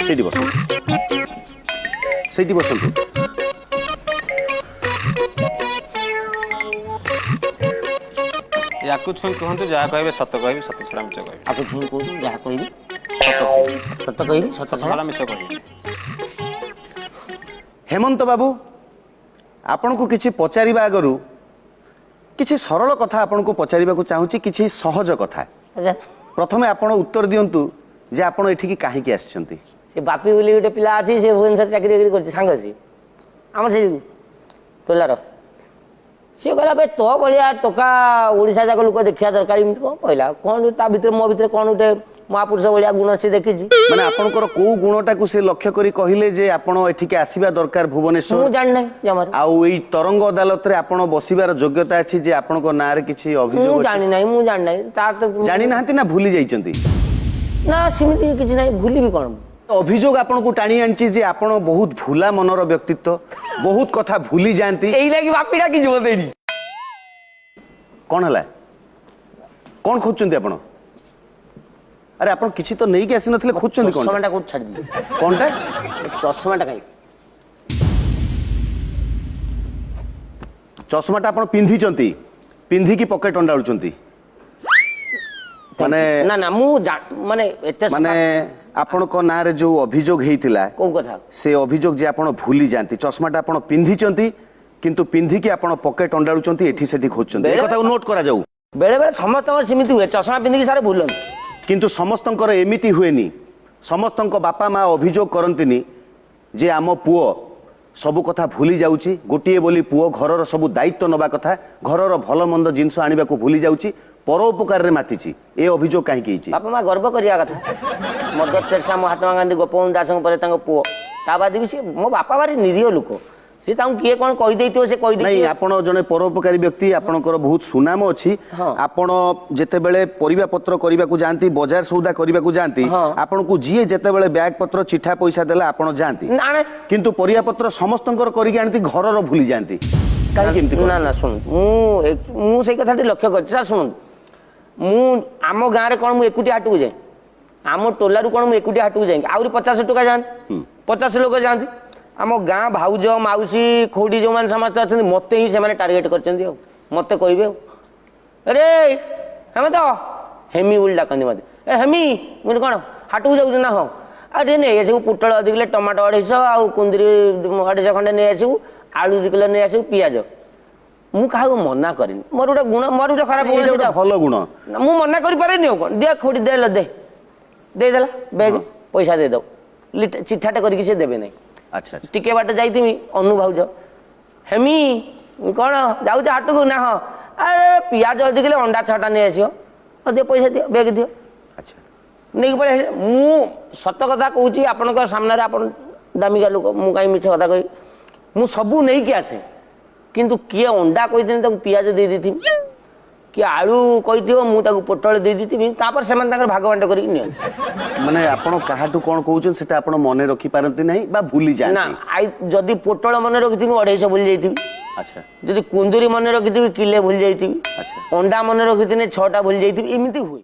ସେଇଠି ବସନ୍ତୁ, ସେଇଠି ବସନ୍ତୁ। ୟାକୁ ଛୁଇଁ କୁହନ୍ତୁ, ଯାହା କହିବେ ସତ କହିବି, ସତ ଛଡ଼ା ମିଛ କହିବି। ଆକୁ ଛୁଇଁ କହୁଛୁ, ଯାହା କହିବି ସତ କହିବି। ସତ କହିବି, ସତ ସତ ଛଡ଼ା ଛଡ଼ା ମିଛ କହିବି। ହେମନ୍ତ ବାବୁ, ଆପଣଙ୍କୁ କିଛି ପଚାରିବା ଆଗରୁ କିଛି ସରଳ କଥା ଆପଣଙ୍କୁ ପଚାରିବାକୁ ଚାହୁଁଛି, କିଛି ସହଜ କଥା। ଆଚ୍ଛା। ପ୍ରଥମେ ଆପଣ ଉତ୍ତର ଦିଅନ୍ତୁ ଯେ ଆପଣ ଏଠିକି କାହିଁକି ଆସିଛନ୍ତି? ସେ ବାପି ବୋଲି ଗୋଟେ ପିଲା ଅଛି, ସେ ଭୁବନେଶ୍ୱର ଚାକିରି ବାକିରି କରୁଛି, ସାଙ୍ଗ ଅଛି ଆମର ସେଇ ଟୋଲାର। ସିଏ କହିଲା, ବେ ତୋ ଭଳିଆ ଟୋକା ଓଡ଼ିଶା ଯାକ ଲୋକ ଦେଖିବା ଦରକାର, ଏମିତି କ'ଣ କହିଲା। କ'ଣ ତା ଭିତରେ ମୋ ଭିତରେ କ'ଣ ଗୋଟେ ମହାପୁରୁଷ ଭଳିଆ ଗୁଣ ସେ ଦେଖିଛି। ମାନେ ଆପଣଙ୍କର କୋଉ ଗୁଣଟାକୁ ସେ ଲକ୍ଷ୍ୟ କରି କହିଲେ ଯେ ଆପଣ ଏଠିକି ଆସିବା ଦରକାର ଭୁବନେଶ୍ୱର? ମୁଁ ଜାଣିନାହିଁ ଜମାରୁ। ଆଉ ଏଇ ତରଙ୍ଗ ଅଦାଲତରେ ଆପଣ ବସିବାର ଯୋଗ୍ୟତା ଅଛି ଯେ ଆପଣଙ୍କ ନାଁରେ କିଛି ଅଭିଯୋଗ ମୁଁ ଅଛି? ଜାଣିନାହିଁ, ମୁଁ ଜାଣିନାହିଁ ତାର ତ। ଜାଣିନାହାନ୍ତି ନା ଭୁଲି ଯାଇଛନ୍ତି? ନା, ସେମିତି କିଛି ନାହିଁ, ଭୁଲିବି କ'ଣ ମୁଁ? ଅଭିଯୋଗ ଆପଣଙ୍କୁ ଟାଣି ଆଣିଛି ଯେ ଆପଣ ବହୁତ ଭୁଲା ମନର ବ୍ୟକ୍ତିତ୍ୱ, ବହୁତ କଥା ଭୁଲି ଯାଆନ୍ତି। ଏଇ ଲାଗି ବାପି ଡାକିଛି ମତେ ଏଇଠି। କଣ ହେଲା? କଣ ଖୋଜୁଛନ୍ତି ଆପଣ? ଆରେ, ଆପଣ କିଛି ତ ନେଇକି ଆସିନଥିଲେ, ଖୋଜୁଛନ୍ତି କଣ? ଚଷମାଟା କୋଉଠି ଛାଡ଼ିଦେଲି। କଣଟା? ଚଷମାଟା କାଇଁ? ଚଷମାଟା ଆପଣ ପିନ୍ଧିଛନ୍ତି, ପିନ୍ଧିକି ପକେଟ ଅଣ୍ଡାଳୁଛନ୍ତି ମାନେ? ନା ନା, ମୁଁ ମାନେ ଏତେ ମାନେ ଆପଣଙ୍କ ନାଁରେ ଯୋଉ ଅଭିଯୋଗ ହେଇଥିଲା, କୋଉ କଥା? ସେ ଅଭିଯୋଗ ଯେ ଆପଣ ଭୁଲି ଯାଆନ୍ତି। ଚଷମାଟା ଆପଣ ପିନ୍ଧିଛନ୍ତି, କିନ୍ତୁ ପିନ୍ଧିକି ଆପଣ ପକେଟ ଅଣ୍ଡାଳୁଛନ୍ତି, ଏଠି ସେଠି ଖୋଜୁଛନ୍ତି। ଏ କଥାକୁ ନୋଟ୍ କରାଯାଉ। ବେଳେ ବେଳେ ସମସ୍ତଙ୍କର ସେମିତି ହୁଏ, ଚଷମା ପିନ୍ଧିକି ସାରେ ଭୁଲନ୍ତି। କିନ୍ତୁ ସମସ୍ତଙ୍କର ଏମିତି ହୁଏନି। ସମସ୍ତଙ୍କ ବାପା ମା ଅଭିଯୋଗ କରନ୍ତିନି ଯେ ଆମ ପୁଅ ସବୁ କଥା ଭୁଲି ଯାଉଛି, ଗୋଟିଏ ବୋଲି ପୁଅ, ଘରର ସବୁ ଦାୟିତ୍ୱ ନେବା କଥା, ଘରର ଭଲ ମନ୍ଦ ଜିନିଷ ଆଣିବାକୁ ଭୁଲି ଯାଉଛି, ପରୋପକାରରେ ମାତିଛି। ଏ ଅଭିଯୋଗ କାହିଁକି ହେଇଛି? ବାପା ମା ଗର୍ବ କରିବା କଥା। ମଦର ଟେରେସା, ମହାତ୍ମା ଗାନ୍ଧୀ, ଗୋପବନ୍ଧୁ ଦାସଙ୍କ ପରେ ତାଙ୍କ ପୁଅ। ତା ବାଦ ବି ସିଏ ମୋ ବାପା ଭାରି ନିରୀହ ଲୋକ। ସିଏ ତାଙ୍କୁ କିଏ କ'ଣ କହିଦେଇଥିବ, ସେ ନାଇଁ। କହିଦେଇଥିବ। ଆପଣ ଜଣେ ପରୋପକାରୀ ବ୍ୟକ୍ତି, ଆପଣଙ୍କର ବହୁତ ସୁନାମ ଅଛି। ଆପଣ ଯେତେବେଳେ ପରିବା ପତ୍ର କରିବାକୁ ଯାଆନ୍ତି, ବଜାର ସଉଦା କରିବାକୁ ଯାଆନ୍ତି, ଆପଣଙ୍କୁ ଯିଏ ଯେତେବେଳେ ବ୍ୟାଗ ପତ୍ର, ଚିଠା ପଇସା ଦେଲା, ଆପଣ ଯାଆନ୍ତି। ନା ନା। କିନ୍ତୁ ପରିବା ପତ୍ର ସମସ୍ତଙ୍କର କରିକି ଆଣନ୍ତି, ଘରର ଭୁଲି ଯାଆନ୍ତି। କାହିଁକି ଏମିତି ନା? କରନ୍ତି? ନା, ଶୁଣନ୍ତୁ, ମୁଁ ସେଇ କଥାଟି ଲକ୍ଷ୍ୟ କରିଛି ସାର୍। ଶୁଣନ୍ତୁ, ମୁଁ ଆମ ଗାଁରେ କ'ଣ ମୁଁ ଏକୁଟିଆ ହାଟକୁ ଯାଏ? ଆମ ଟୋଲାରୁ କ'ଣ ମୁଁ ଏକୁଟିଆ ହାଟକୁ ଯାଏ? ଆହୁରି 50 ଟଙ୍କା ଯାଆନ୍ତି, 50 ଲୋକ ଯାଆନ୍ତି। ଆମ ଗାଁ ଭାଉଜ, ମାଉସୀ, ଖୁଡ଼ି ଯେଉଁମାନେ ସମସ୍ତେ ଅଛନ୍ତି, ମୋତେ ହିଁ ସେମାନେ ଟାର୍ଗେଟ୍ କରିଛନ୍ତି। ଆଉ ମୋତେ କହିବେ, ଆଉ ଆରେ ହେମନ୍ତ, ହେମି ବୋଲି ଡାକନ୍ତି ମୋତେ। ଏ ହେମି, ମୁଁ କହିଲି, କ'ଣ ହାଟକୁ ଯାଉଛୁ ନା? ହଁ। ଆଉ ଟିକେ ନେଇ ଆସିବୁ ପୋଟଳ 2 କିଲୋ, ଟମାଟୋ 250, ଆଉ କୁନ୍ଦୁରି 250 ଖଣ୍ଡେ ନେଇ ଆସିବୁ, ଆଳୁ 2 କିଲୋ ନେଇ ଆସିବୁ, ପିଆଜ। ମୁଁ କାହାକୁ ମନା କରେନି। ମୋର ଗୋଟେ ଗୁଣ, ମୋର ଗୋଟେ ଖରାପ ଗୁଣ ଏଇଟା ଗୋଟେ ସେଇଟା। ଭଲ ଗୁଣ। ନା, ମୁଁ ମନା କରିପାରେନି। ଆଉ କ'ଣ, ଦିଅ ଖୁଡ଼ି, ଦେଲ ଦେ, ଦେଇଦେଲା ବ୍ୟାଗ, ପଇସା ଦେଇଦେବ, ଚିଠାଟେ କରିକି ସେ ଦେବେ ନାହିଁ। ଆଚ୍ଛା ଆଚ୍ଛା ଟିକେ ବାଟ ଯାଇଥିମି, ଅନୁ ଭାଉଜ, ହେମି, ମୁଁ କ'ଣ ଯାଉଛ ହାଟକୁ ନା? ହଁ। ଆରେ ପିଆଜ 2 କିଲୋ, ଅଣ୍ଡା 6ଟା ନେଇ ଆସିବ। ହଁ, ଦିଅ ପଇସା ଦିଅ, ବ୍ୟାଗ ଦିଅ। ନେଇକି ପଳେଇ ଆସିଲେ। ମୁଁ ସତ କଥା କହୁଛି ଆପଣଙ୍କ ସାମ୍ନାରେ, ଆପଣ ଦାମିକା ଲୋକ, ମୁଁ କାହିଁ ମିଛ କଥା କହିବି? ମୁଁ ସବୁ ନେଇକି ଆସେ, କିନ୍ତୁ କିଏ ଅଣ୍ଡା କହିଥିଲେ ତାକୁ ପିଆଜ ଦେଇ ଦେଇଥିବି, କିଏ ଆଳୁ କହିଥିବ ମୁଁ ତାକୁ ପୋଟଳ ଦେଇ ଦେଇଥିବି। ତାପରେ ସେମାନେ ତାଙ୍କର ଭାଗ ବାଣ୍ଟ କରିକି ନିଅନ୍ତି। ମାନେ ଆପଣ କାହାଠୁ କଣ କହୁଛନ୍ତି ସେଟା ଆପଣ ମନେ ରଖିପାରନ୍ତି ନାହିଁ ବା ଭୁଲି ନା। ଯାଆନ୍ତି? I ଯଦି ପୋଟଳ ମନେ ରଖିଥିବି, 250 ଭୁଲି ଯାଇଥିବି। ଯଦି କୁନ୍ଦୁରି ମନେ ରଖିଥିବି, କିଲେ ଭୁଲି ଯାଇଥିବି। ଅଣ୍ଡା ମନେ ରଖିଥିଲେ 6ଟା ଭୁଲି ଯାଇଥିବି। ଏମିତି ହୁଏ।